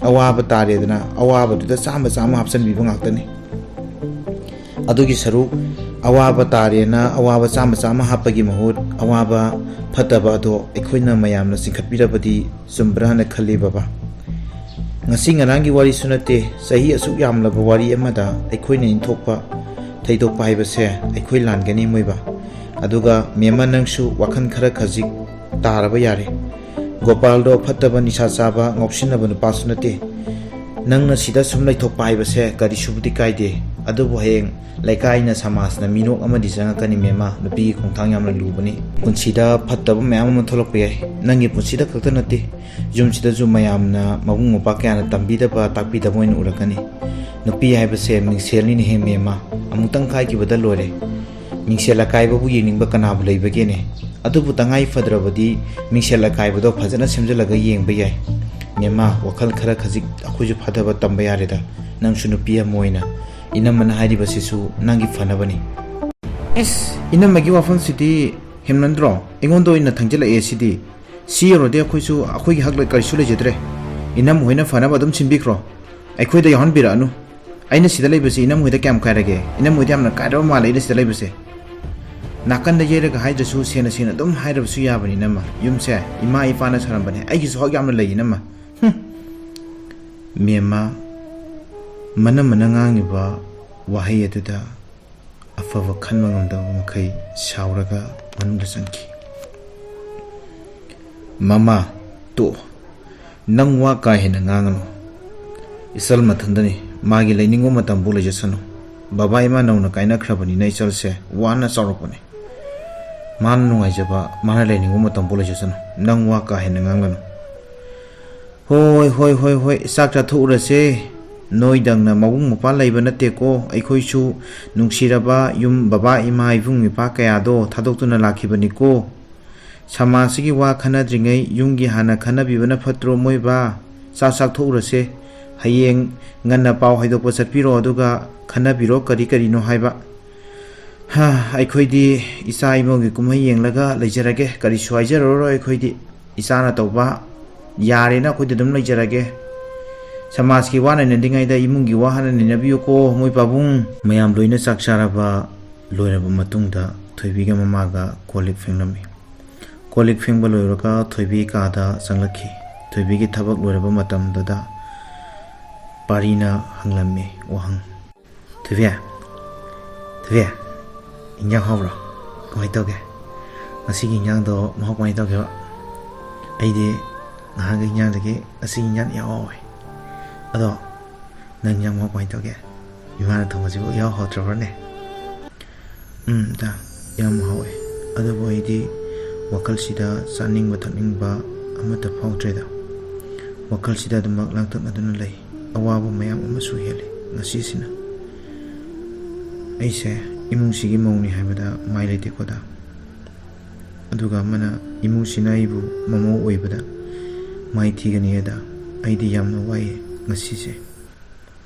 ꯑꯋꯥꯕ ꯇꯥꯔꯦꯗꯅ ꯑꯋꯥꯕꯗꯨꯗ ꯆꯥꯝꯃ ꯆꯥꯝꯃ ꯍꯥꯞꯆꯤꯟꯕꯤꯕ ꯉꯥꯛꯇꯅꯤ꯫ ꯑꯗꯨꯒꯤ ꯁꯔꯨꯛ ꯑꯋꯥꯕ ꯇꯥꯔꯦꯅ ꯑꯋꯥꯕ ꯆꯥꯝꯃ ꯆꯥꯝꯃ ꯍꯥꯞꯄꯒꯤ ꯃꯍꯨꯠ ꯑꯋꯥꯕ ꯐꯠꯇꯕ ꯑꯗꯣ ꯑꯩꯈꯣꯏꯅ ꯃꯌꯥꯝꯅ ꯆꯤꯡꯈꯠꯄꯤꯔꯕꯗꯤ ꯆꯨꯝꯕ꯭ꯔꯥꯅ ꯈꯜꯂꯤ ꯕꯕꯥ꯫ ꯉꯁꯤ ꯉꯔꯥꯡꯒꯤ ꯋꯥꯔꯤꯁꯨ ꯅꯠꯇꯦ, ꯆꯍꯤ ꯑꯁꯨꯛ ꯌꯥꯝꯂꯕ ꯋꯥꯔꯤ ꯑꯃꯗ ꯑꯩꯈꯣꯏꯅ ꯏꯟꯊꯣꯛꯄ ꯊꯩꯗꯣꯛꯄ ꯍꯥꯏꯕꯁꯦ ꯑꯩꯈꯣꯏ ꯂꯥꯟꯒꯅꯤ ꯃꯣꯏꯕ꯫ ꯑꯗꯨꯒ ꯃꯦꯝꯃ, ꯅꯪꯁꯨ ꯋꯥꯈꯜ ꯈꯔ ꯈꯖꯤꯛ ꯇꯥꯔꯕ ꯌꯥꯔꯦ꯫ ꯒꯣꯄꯥꯜꯗꯣ ꯐꯠꯇꯕ, ꯅꯤꯁꯥ ꯆꯥꯕ, ꯉꯥꯎꯁꯤꯟꯅꯕ ꯅꯨꯄꯥꯁꯨ ꯅꯠꯇꯦ꯫ ꯅꯪꯅ ꯁꯤꯗ ꯁꯨꯝ ꯂꯩꯊꯣꯛꯄ ꯍꯥꯏꯕꯁꯦ ꯀꯔꯤꯁꯨꯕꯨꯗꯤ ꯀꯥꯏꯗꯦ, ꯑꯗꯨꯕꯨ ꯍꯌꯦꯡ ꯂꯩꯀꯥꯏꯅ, ꯁꯃꯥꯖꯅ ꯃꯤꯅꯣꯛ ꯑꯃꯗꯤ ꯆꯪꯉꯛꯀꯅꯤ ꯃꯦꯝꯃ꯫ ꯅꯨꯄꯤꯒꯤ ꯈꯣꯡꯊꯥꯡ ꯌꯥꯝꯅ ꯂꯨꯕꯅꯤ꯫ ꯄꯨꯟꯁꯤꯗ ꯐꯠꯇꯕ ꯃꯌꯥꯝ ꯑꯃ ꯊꯣꯛꯂꯛꯄ ꯌꯥꯏ꯫ ꯅꯪꯒꯤ ꯄꯨꯟꯁꯤꯗ ꯈꯛꯇ ꯅꯠꯇꯦ, ꯌꯨꯝꯁꯤꯗꯁꯨ ꯃꯌꯥꯝꯅ, ꯃꯕꯨꯡ ꯃꯧꯄ꯭ꯋꯥ ꯀꯌꯥꯅ ꯇꯝꯕꯤꯗꯕ, ꯇꯥꯛꯄꯤꯗꯕ ꯑꯣꯏꯅ ꯎꯔꯛꯀꯅꯤ꯫ ꯅꯨꯄꯤ ꯍꯥꯏꯕꯁꯦ ꯃꯤꯡꯁꯦꯜꯅꯤꯅꯦꯍꯦ ꯃꯦꯝꯃ, ꯑꯃꯨꯛꯇꯪ ꯀꯥꯏꯈꯤꯕꯗ ꯂꯣꯏꯔꯦ꯫ ꯃꯤꯡꯁꯦꯜ ꯑꯀꯥꯏꯕꯕꯨ ꯌꯦꯡꯅꯤꯡꯕ ꯀꯅꯥꯕꯨ ꯂꯩꯕꯒꯦꯅꯦ? ꯑꯗꯨꯕꯨ ꯇꯉꯥꯏ ꯐꯗ꯭ꯔꯕꯗꯤ ꯃꯤꯡꯁꯦꯜ ꯑꯀꯥꯏꯕꯗꯣ ꯐꯖꯅ ꯁꯦꯝꯖꯤꯜꯂꯒ ꯌꯦꯡꯕ ꯌꯥꯏ꯫ ꯃꯦꯝꯃ, ꯋꯥꯈꯜ ꯈꯔ ꯈꯖꯤꯛ ꯑꯩꯈꯣꯏꯁꯨ ꯐꯥꯊꯕ ꯇꯝꯕ ꯌꯥꯔꯦꯗ꯫ ꯅꯪꯁꯨ ꯅꯨꯄꯤ ꯑꯃ ꯑꯣꯏꯅ ꯏꯅꯝꯃꯅ ꯍꯥꯏꯔꯤꯕꯁꯤꯁꯨ ꯅꯪꯒꯤ ꯐꯅꯕꯅꯤ꯫ ꯏꯁ, ꯏꯅꯝꯃꯒꯤ ꯋꯥꯐꯝꯁꯤꯗꯤ ꯍꯦꯟꯃꯟꯗ꯭ꯔꯣ? ꯑꯩꯉꯣꯟꯗ ꯑꯣꯏꯅ ꯊꯪꯖꯤꯜꯂꯛꯑꯦ ꯁꯤꯗꯤ꯫ ꯁꯤ ꯌꯧꯔꯗꯤ ꯑꯩꯈꯣꯏꯁꯨ ꯑꯩꯈꯣꯏꯒꯤ ꯍꯛ ꯂꯩ-, ꯀꯔꯤꯁꯨ ꯂꯩꯖꯗ꯭ꯔꯦ꯫ ꯏꯅꯝ ꯍꯣꯏꯅ ꯐꯅꯕ ꯑꯗꯨꯝ ꯁꯤꯟꯕꯤꯈ꯭ꯔꯣ꯫ ꯑꯩꯈꯣꯏꯗ ꯌꯥꯎꯍꯟꯕꯤꯔꯛꯑꯅꯨ꯫ ꯑꯩꯅ ꯁꯤꯗ ꯂꯩꯕꯁꯤ ꯏꯅꯝ ꯍꯣꯏꯗ ꯀꯌꯥꯝ ꯀꯥꯏꯔꯒꯦ? ꯏꯅꯝ ꯍꯣꯏꯗ ꯌꯥꯝꯅ ꯀꯥꯏꯔꯕ ꯃꯥꯜꯂꯦ ꯑꯩꯅ ꯁꯤꯗ ꯂꯩꯕꯁꯦ꯫ ꯅꯥꯀꯟꯗ ꯌꯩꯔꯒ ꯍꯥꯏꯗ꯭ꯔꯁꯨ ꯁꯦꯡꯅ ꯁꯦꯡꯅ ꯑꯗꯨꯝ ꯍꯥꯏꯔꯕꯁꯨ ꯌꯥꯕꯅꯤ ꯏꯅꯝꯃ꯫ ꯌꯨꯝꯁꯦ ꯏꯃꯥ ꯏꯄꯥꯅ ꯁꯥꯔꯝꯕꯅꯦ꯫ ꯑꯩꯒꯤꯁꯨ ꯍꯛ ꯌꯥꯝꯅ ꯂꯩ ꯏꯅꯝꯃ꯫ ꯍꯨꯝ꯫ ꯃꯦꯝꯃ, ꯃꯅꯝꯃꯅ ꯉꯥꯡꯉꯤꯕ ꯋꯥꯍꯩ ꯑꯗꯨꯗ ꯑꯐꯕ ꯈꯟꯕ ꯉꯝꯗꯕ ꯃꯈꯩ ꯁꯥꯎꯔꯒ ꯃꯅꯨꯡꯗ ꯆꯪꯈꯤ꯫ "ꯃꯃꯥ, ꯇꯣꯛꯑꯣ꯫ ꯅꯪ ꯋꯥ ꯀꯥ ꯍꯦꯟꯅ ꯉꯥꯡꯒꯅꯨ꯫ ꯏꯆꯜ ꯃꯊꯟꯗꯅꯤ, ꯃꯥꯒꯤ ꯂꯩꯅꯤꯡꯕ ꯃꯇꯝꯕꯨ ꯂꯩꯖꯁꯅꯨ꯫ ꯕꯕꯥ ꯏꯃꯥ ꯅꯧꯅ ꯀꯥꯏꯅꯈ꯭ꯔꯕꯅꯤꯅ ꯏꯆꯜꯁꯦ ꯋꯥꯅ ꯆꯥꯎꯔꯛꯄꯅꯤ꯫ ꯃꯥꯅ ꯅꯨꯡꯉꯥꯏꯖꯕ, ꯃꯥꯅ ꯂꯩꯅꯤꯡꯕ ꯃꯇꯝꯕꯨ ꯂꯩꯖꯁꯅꯨ꯫ ꯅꯪ ꯋꯥ ꯀꯥ ꯍꯦꯟꯅ ꯉꯥꯡꯒꯅꯨ꯫" "ꯍꯣꯏ, ꯍꯣꯏ, ꯍꯣꯏ, ꯍꯣꯏ, ꯆꯥꯛ ꯆꯥꯊꯣꯛꯎꯔꯁꯦ꯫ ꯅꯣꯏꯗꯪꯅ ꯃꯕꯨꯡ ꯃꯧꯄ꯭ꯋꯥ ꯂꯩꯕ ꯅꯠꯇꯦꯀꯣ꯫ ꯑꯩꯈꯣꯏꯁꯨ ꯅꯨꯡꯁꯤꯔꯕ ꯌꯨꯝ, ꯕꯕꯥ, ꯏꯃꯥ, ꯏꯕꯨꯡ, ꯏꯄ꯭ꯋꯥ ꯀꯌꯥꯗꯣ ꯊꯥꯗꯣꯛꯇꯨꯅ ꯂꯥꯛꯈꯤꯕꯅꯤꯀꯣ꯫ ꯁꯃꯥꯖꯁꯤꯒꯤ ꯋꯥ ꯈꯟꯅꯗ꯭ꯔꯤꯉꯩ ꯌꯨꯝꯒꯤ ꯍꯥꯟꯅ ꯈꯟꯅꯕꯤꯕꯅ ꯐꯠꯇ꯭ꯔꯣ ꯃꯣꯏꯕꯥ? ꯆꯥꯛ ꯆꯥꯊꯣꯛꯎꯔꯁꯦ꯫ ꯍꯌꯦꯡ ꯉꯟꯅ ꯄꯥꯎ ꯍꯥꯏꯗꯣꯛꯄ ꯆꯠꯄꯤꯔꯣ, ꯑꯗꯨꯒ ꯈꯟꯅꯕꯤꯔꯣ ꯀꯔꯤ ꯀꯔꯤꯅꯣ ꯍꯥꯏꯕ꯫" "ꯍꯥ, ꯑꯩꯈꯣꯏꯗꯤ ꯏꯆꯥ ꯏꯃꯧꯒꯤ ꯀꯨꯝꯍꯩ ꯌꯦꯡꯂꯒ ꯂꯩꯖꯔꯒꯦ, ꯀꯔꯤꯁꯨ ꯍꯥꯏꯖꯔꯔꯣꯏ ꯑꯩꯈꯣꯏꯗꯤ꯫ ꯏꯆꯥꯅ ꯇꯧꯕ ꯌꯥꯔꯦꯅ ꯑꯩꯈꯣꯏꯗꯤ ꯑꯗꯨꯝ ꯂꯩꯖꯔꯒꯦ꯫ ꯁꯃꯥꯖꯀꯤ ꯋꯥ ꯅꯩꯅꯗ꯭ꯔꯤꯉꯩꯗ ꯏꯃꯨꯡꯒꯤ ꯋꯥ ꯍꯥꯟꯅ ꯅꯩꯅꯕꯤꯌꯨꯀꯣ, ꯃꯣꯏ ꯄꯥꯕꯨꯡ꯫" ꯃꯌꯥꯝ ꯂꯣꯏꯅ ꯆꯥꯛ ꯆꯥꯔꯕ ꯂꯣꯏꯔꯕ ꯃꯇꯨꯡꯗ ꯊꯣꯏꯕꯤꯒ ꯃꯃꯥꯒ ꯀꯣꯜ ꯂꯤꯛ ꯐꯦꯡꯂꯝꯃꯤ꯫ ꯀꯣꯜ ꯂꯤꯛ ꯐꯦꯡꯕ ꯂꯣꯏꯔꯒ ꯊꯣꯏꯕꯤ ꯀꯥꯗ ꯆꯪꯂꯛꯈꯤ꯫ ꯊꯣꯏꯕꯤꯒꯤ ꯊꯕꯛ ꯂꯣꯏꯔꯕ ꯃꯇꯝꯗꯨꯗ ꯄꯥꯔꯤꯅ ꯍꯪꯂꯝꯃꯤ ꯋꯥꯍꯪ꯫ "ꯊꯣꯏꯕꯤ, ꯊꯣꯏꯕꯤ, ꯏꯟꯖꯥꯡ ꯍꯥꯎꯕ꯭ꯔꯣ? ꯀꯃꯥꯏꯅ ꯇꯧꯒꯦ? ꯉꯁꯤꯒꯤ ꯏꯟꯖꯥꯡꯗꯣ ꯃꯍꯥꯎ ꯀꯃꯥꯏꯅ ꯇꯧꯒꯦꯕ? ꯑꯩꯗꯤ ꯅꯍꯥꯟꯒꯤ ꯏꯟꯖꯥꯡꯗꯒꯤ ꯉꯁꯤꯒꯤ ꯏꯟꯖꯥꯡ ꯌꯥꯝ ꯍꯥꯎꯋꯦ꯫ ꯑꯗꯣ ꯅꯪ ꯏꯟꯖꯥꯡ ꯃꯍꯥꯎ ꯀꯃꯥꯏꯅ ꯇꯧꯒꯦ? ꯏꯃꯥꯅ ꯊꯣꯡꯕꯁꯤꯕꯨ ꯏꯍꯥꯎ ꯍꯥꯎꯇ꯭ꯔꯕ꯭ꯔꯅꯦ?" "ꯎꯝ, ꯏꯇꯥ, ꯌꯥꯝ ꯍꯥꯎꯋꯦ꯫ ꯑꯗꯨꯕꯨ ꯑꯩꯗꯤ ꯋꯥꯈꯜꯁꯤꯗ ꯆꯥꯅꯤꯡꯕ ꯊꯛꯅꯤꯡꯕ ꯑꯃꯠꯇ ꯐꯥꯎꯗ꯭ꯔꯦꯗ꯫ ꯋꯥꯈꯜꯁꯤꯗ ꯑꯗꯨꯃꯛ ꯂꯥꯡꯇꯛꯅꯗꯨꯅ ꯂꯩ꯫ ꯑꯋꯥꯕ ꯃꯌꯥꯝ ꯑꯃꯁꯨ ꯍꯦꯜꯂꯤ꯫ ꯉꯁꯤꯁꯤꯅ ꯑꯩꯁꯦ ꯏꯃꯨꯡꯁꯤꯒꯤ ꯃꯧꯅꯤ ꯍꯥꯏꯕꯗ ꯃꯥꯏ ꯂꯩꯇꯦꯀꯣꯗ꯫ ꯑꯗꯨꯒ ꯑꯃꯅ ꯏꯃꯨꯡꯁꯤꯅ ꯑꯩꯕꯨ ꯃꯃꯧ ꯑꯣꯏꯕꯗ ꯃꯥꯏ ꯊꯤꯒꯅꯤ ꯑꯗ꯫ ꯑꯩꯗꯤ ꯌꯥꯝꯅ ꯋꯥꯏꯑꯦ ꯉꯁꯤꯁꯦ꯫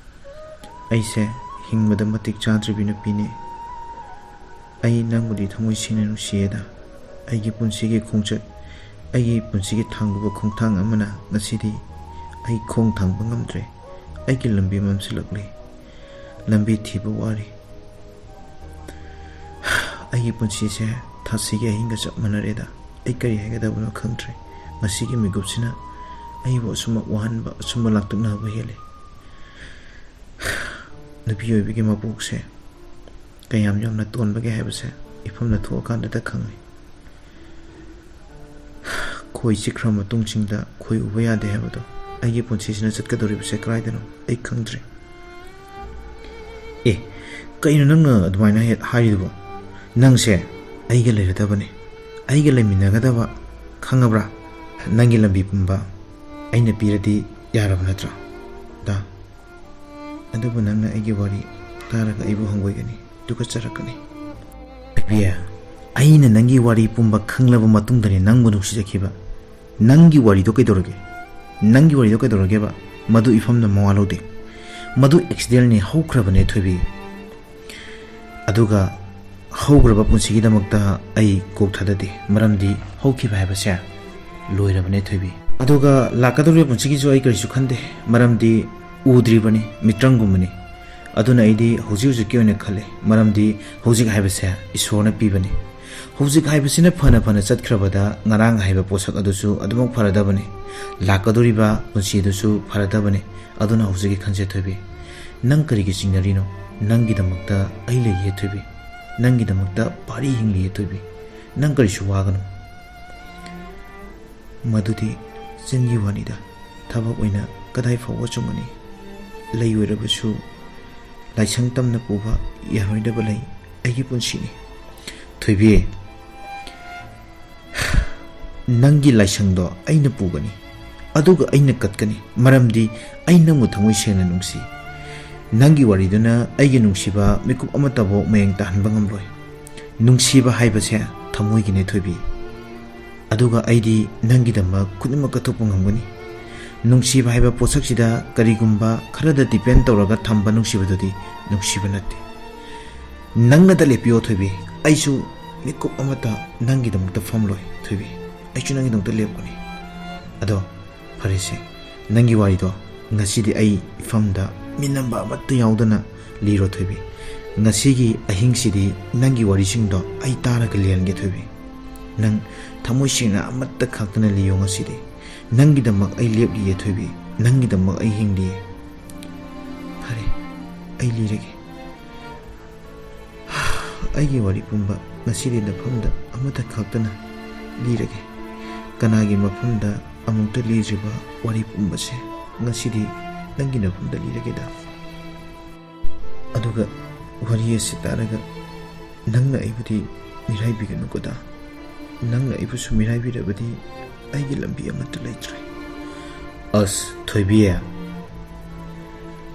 ꯑꯩꯁꯦ ꯍꯤꯡꯕꯗ ꯃꯇꯤꯛ ꯆꯥꯗ꯭ꯔꯤꯕꯤ ꯅꯨꯄꯤꯅꯤ꯫ ꯑꯩ ꯅꯪꯕꯨꯗꯤ ꯊꯃꯣꯏ ꯁꯦꯡꯅ ꯅꯨꯡꯁꯤꯌꯦꯗ꯫ ꯑꯩꯒꯤ ꯄꯨꯟꯁꯤꯒꯤ ꯈꯣꯡꯆꯠ, ꯑꯩꯒꯤ ꯄꯨꯟꯁꯤꯒꯤ ꯊꯥꯡꯂꯨꯕ ꯈꯣꯡꯊꯥꯡ ꯑꯃꯅ ꯉꯁꯤꯗꯤ ꯑꯩ ꯈꯣꯡ ꯊꯥꯡꯕ ꯉꯝꯗ꯭ꯔꯦ꯫ ꯑꯩꯒꯤ ꯂꯝꯕꯤ ꯃꯝꯁꯤꯜꯂꯛꯂꯤ꯫ ꯂꯝꯕꯤ ꯊꯤꯕ ꯋꯥꯔꯤ꯫ ꯑꯩꯒꯤ ꯄꯨꯟꯁꯤꯁꯦ ꯊꯥꯁꯤꯒꯤ ꯑꯍꯤꯡꯒ ꯆꯞ ꯃꯥꯟꯅꯔꯦꯗ꯫ ꯑꯩ ꯀꯔꯤ ꯍꯥꯏꯒꯗꯕꯅꯣ ꯈꯪꯗ꯭ꯔꯦ꯫ ꯉꯁꯤꯒꯤ ꯃꯤꯀꯨꯞꯁꯤꯅ ꯑꯩꯕꯨ ꯑꯁꯨꯝꯕ ꯋꯥꯍꯟꯕ, ꯑꯁꯨꯝꯕ ꯂꯥꯡꯇꯛꯅꯕ ꯍꯦꯜꯂꯦ꯫ ꯅꯨꯄꯤ ꯑꯣꯏꯕꯒꯤ ꯃꯄꯣꯛꯁꯦ ꯀꯌꯥꯝ ꯌꯥꯝꯅ ꯇꯣꯟꯕꯒꯦ ꯍꯥꯏꯕꯁꯦ ꯏꯐꯝꯗ ꯊꯣꯛꯑꯀꯥꯟꯗꯗ ꯈꯪꯉꯤ꯫ ꯈꯣꯏ ꯆꯤꯛꯈ꯭ꯔ ꯃꯇꯨꯡꯁꯤꯡꯗ ꯈꯣꯏ ꯎꯕ ꯌꯥꯗꯦ ꯍꯥꯏꯕꯗꯣ꯫ ꯑꯩꯒꯤ ꯄꯨꯟꯁꯤꯁꯤꯅ ꯆꯠꯀꯗꯧꯔꯤꯕꯁꯦ ꯀꯗꯥꯏꯗꯅꯣ ꯑꯩ ꯈꯪꯗ꯭ꯔꯦ꯫ ꯑꯦ, ꯀꯩꯅꯣ ꯅꯪꯅ ꯑꯗꯨꯃꯥꯏꯅ ꯍꯦꯛ ꯍꯥꯏꯔꯤꯗꯨꯕꯣ? ꯅꯪꯁꯦ ꯑꯩꯒ ꯂꯩꯔꯗꯕꯅꯦ, ꯑꯩꯒ ꯂꯩꯃꯤꯟꯅꯒꯗꯕ, ꯈꯪꯉꯕ꯭ꯔꯥ? ꯅꯪꯒꯤ ꯂꯝꯕꯤ ꯄꯨꯝꯕ ꯑꯩꯅ ꯄꯤꯔꯗꯤ ꯌꯥꯔꯕ ꯅꯠꯇ꯭ꯔꯥ? ꯗꯥ, ꯑꯗꯨꯕꯨ ꯅꯪꯅ ꯑꯩꯒꯤ ꯋꯥꯔꯤ ꯇꯥꯔꯒ ꯑꯩꯕꯨ ꯍꯪꯒꯣꯏꯒꯅꯤ, ꯇꯨꯀꯠꯆꯔꯛꯀꯅꯤ꯫ ꯏꯕꯦ, ꯑꯩꯅ ꯅꯪꯒꯤ ꯋꯥꯔꯤ ꯄꯨꯝꯕ ꯈꯪꯂꯕ ꯃꯇꯨꯡꯗꯅꯤ ꯅꯪꯕꯨ ꯅꯨꯡꯁꯤꯖꯈꯤꯕ꯫ ꯅꯪꯒꯤ ꯋꯥꯔꯤꯗꯣ ꯀꯩꯗꯧꯔꯒꯦ? ꯅꯪꯒꯤ ꯋꯥꯔꯤꯗꯣ ꯀꯩꯗꯧꯔꯒꯦꯕ? ꯃꯗꯨ ꯏꯐꯝꯗ ꯃꯋꯥ ꯂꯧꯗꯦ꯫ ꯃꯗꯨ ꯑꯦꯛꯁꯤꯗꯦꯟꯅꯤ, ꯍꯧꯈ꯭ꯔꯕꯅꯦ ꯊꯣꯏꯕꯤ꯫ ꯑꯗꯨꯒ ꯍꯧꯈ꯭ꯔꯕ ꯄꯨꯟꯁꯤꯒꯤꯗꯃꯛꯇ ꯑꯩ ꯀꯣꯛ ꯊꯥꯗꯗꯦ, ꯃꯔꯝꯗꯤ ꯍꯧꯈꯤꯕ ꯍꯥꯏꯕꯁꯦ ꯂꯣꯏꯔꯕꯅꯦ ꯊꯣꯏꯕꯤ꯫ ꯑꯗꯨꯒ ꯂꯥꯛꯀꯗꯧꯔꯤꯕ ꯄꯨꯟꯁꯤꯒꯤꯁꯨ ꯑꯩ ꯀꯔꯤꯁꯨ ꯈꯟꯗꯦ, ꯃꯔꯝꯗꯤ ꯎꯗ꯭ꯔꯤꯕꯅꯤ, ꯃꯤꯇ꯭ꯔꯪꯒꯨꯝꯕꯅꯤ꯫ ꯑꯗꯨꯅ ꯑꯩꯗꯤ ꯍꯧꯖꯤꯛ ꯍꯧꯖꯤꯛꯀꯤ ꯑꯣꯏꯅ ꯈꯜꯂꯤ, ꯃꯔꯝꯗꯤ ꯍꯧꯖꯤꯛ ꯍꯥꯏꯕꯁꯦ ꯏꯁꯣꯔꯅ ꯄꯤꯕꯅꯤ꯫ ꯍꯧꯖꯤꯛ ꯍꯥꯏꯕꯁꯤꯅ ꯐꯅ ꯐꯅ ꯆꯠꯈ꯭ꯔꯕꯗ ꯉꯔꯥꯡ ꯍꯥꯏꯕ ꯄꯣꯠꯁꯛ ꯑꯗꯨꯁꯨ ꯑꯗꯨꯃꯛ ꯐꯔꯗꯕꯅꯤ, ꯂꯥꯛꯀꯗꯧꯔꯤꯕ ꯄꯨꯟꯁꯤ ꯑꯗꯨꯁꯨ ꯐꯔꯗꯕꯅꯤ꯫ ꯑꯗꯨꯅ ꯍꯧꯖꯤꯛꯀꯤ ꯈꯟꯁꯦ ꯊꯣꯏꯕꯤ, ꯅꯪ ꯀꯔꯤꯒꯤ ꯆꯤꯡꯅꯔꯤꯅꯣ? ꯅꯪꯒꯤꯗꯃꯛꯇ ꯑꯩ ꯂꯩꯔꯤꯌꯦ ꯊꯣꯏꯕꯤ, ꯅꯪꯒꯤꯗꯃꯛꯇ ꯄꯥꯔꯤ ꯍꯤꯡꯂꯤꯌꯦ ꯊꯣꯏꯕꯤ, ꯅꯪ ꯀꯔꯤꯁꯨ ꯋꯥꯒꯅꯨ꯫ ꯃꯗꯨꯗꯤ ꯆꯤꯟꯒꯤ ꯋꯥꯅꯤꯗ, ꯊꯕꯛ ꯑꯣꯏꯅ ꯀꯗꯥꯏ ꯐꯥꯎꯕ ꯆꯨꯝꯒꯅꯤ? ꯂꯩ ꯑꯣꯏꯔꯕꯁꯨ ꯂꯥꯏꯁꯪ ꯇꯝꯅ ꯄꯨꯕ ꯌꯥꯔꯣꯏꯗꯕ ꯂꯩ ꯑꯩꯒꯤ ꯄꯨꯟꯁꯤꯅꯤ꯫ ꯊꯣꯏꯕꯤ, ꯅꯪꯒꯤ ꯂꯥꯏꯁꯪꯗꯣ ꯑꯩꯅ ꯄꯨꯒꯅꯤ, ꯑꯗꯨꯒ ꯑꯩꯅ ꯀꯠꯀꯅꯤ, ꯃꯔꯝꯗꯤ ꯑꯩ ꯅꯪꯕꯨ ꯊꯃꯣꯏ ꯁꯦꯡꯅ ꯅꯨꯡꯁꯤ꯫ ꯅꯪꯒꯤ ꯋꯥꯔꯤꯗꯨꯅ ꯑꯩꯒꯤ ꯅꯨꯡꯁꯤꯕ ꯃꯤꯀꯨꯞ ꯑꯃꯠꯇꯐꯥꯎ ꯃꯌꯦꯡ ꯇꯥꯍꯟꯕ ꯉꯝꯂꯣꯏ꯫ ꯅꯨꯡꯁꯤꯕ ꯍꯥꯏꯕꯁꯦ ꯊꯃꯣꯏꯒꯤꯅꯦ, ꯊꯣꯏꯕꯤ꯫ ꯑꯗꯨꯒ ꯑꯩꯗꯤ ꯅꯪꯒꯤꯗꯃꯛ ꯈꯨꯗꯤꯡꯃꯛ ꯀꯠꯊꯣꯛꯄ ꯉꯝꯒꯅꯤ꯫ ꯅꯨꯡꯁꯤꯕ ꯍꯥꯏꯕ ꯄꯣꯠꯁꯛꯁꯤꯗ ꯀꯔꯤꯒꯨꯝꯕ ꯈꯔꯗ depend ꯇꯧꯔꯒ ꯊꯝꯕ ꯅꯨꯡꯁꯤꯕꯗꯨꯗꯤ ꯅꯨꯡꯁꯤꯕ ꯅꯠꯇꯦ꯫ ꯅꯪꯅꯗ ꯂꯦꯞꯄꯤꯌꯣ, ꯊꯣꯏꯕꯤ꯫ ꯑꯩꯁꯨ ꯃꯤꯀꯨꯞ ꯑꯃꯠꯇ ꯅꯪꯒꯤꯗꯃꯛꯇ ꯐꯝꯂꯣꯏ, ꯊꯣꯏꯕꯤ꯫ ꯑꯩꯁꯨ ꯅꯪꯒꯤꯗꯃꯛꯇ ꯂꯦꯞꯀꯅꯤ꯫ ꯑꯗꯣ ꯐꯔꯦꯁꯦ, ꯅꯪꯒꯤ ꯋꯥꯔꯤꯗꯣ ꯉꯁꯤꯗꯤ ꯑꯩ ꯏꯐꯝꯗ ꯃꯤꯅꯝꯕ ꯑꯃꯠꯇ ꯌꯥꯎꯗꯅ ꯂꯤꯔꯣ, ꯊꯣꯏꯕꯤ꯫ ꯉꯁꯤꯒꯤ ꯑꯍꯤꯡꯁꯤꯗꯤ ꯅꯪꯒꯤ ꯋꯥꯔꯤꯁꯤꯡꯗꯣ ꯑꯩ ꯇꯥꯔꯒ ꯂꯦꯜꯒꯦ, ꯊꯣꯏꯕꯤ꯫ ꯅꯪ ꯊꯃꯣꯏ ꯁꯦꯡꯅ ꯑꯃꯠꯇ ꯈꯥꯛꯇꯅ ꯂꯤꯌꯣ ꯉꯁꯤꯗꯤ꯫ ꯅꯪꯒꯤꯗꯃꯛ ꯑꯩ ꯂꯦꯞꯂꯤꯌꯦ, ꯊꯣꯏꯕꯤ꯫ ꯅꯪꯒꯤꯗꯃꯛ ꯑꯩ ꯍꯤꯡꯂꯤꯌꯦ꯫ ꯐꯔꯦ, ꯑꯩ ꯂꯤꯔꯒꯦ꯫ ꯑꯩꯒꯤ ꯋꯥꯔꯤ ꯄꯨꯝꯕ ꯉꯁꯤꯗꯤ ꯅꯐꯝꯗ ꯑꯃꯠꯇ ꯈꯛꯇꯅ ꯂꯤꯔꯒꯦ꯫ ꯀꯅꯥꯒꯤ ꯃꯐꯝꯗ ꯑꯃꯨꯛꯇ ꯂꯤꯗ꯭ꯔꯤꯕ ꯋꯥꯔꯤ ꯄꯨꯝꯕꯁꯦ ꯉꯁꯤꯗꯤ ꯅꯪꯒꯤ ꯅꯐꯝꯗ ꯂꯤꯔꯒꯦꯗ꯫ ꯑꯗꯨꯒ ꯋꯥꯔꯤ ꯑꯁꯤ ꯇꯥꯔꯒ ꯅꯪꯅ ꯑꯩꯕꯨꯗꯤ ꯃꯤꯔꯥꯏꯕꯤꯒꯅꯨꯀꯣꯗ꯫ ꯅꯪꯅ ꯑꯩꯕꯨꯁꯨ ꯃꯤꯔꯥꯏꯕꯤꯔꯕꯗꯤ ꯑꯩꯒꯤ ꯂꯝꯕꯤ ꯑꯃꯠꯇ ꯂꯩꯇ꯭ꯔꯦ꯫ ꯑꯁ, ꯊꯣꯏꯕꯤ꯫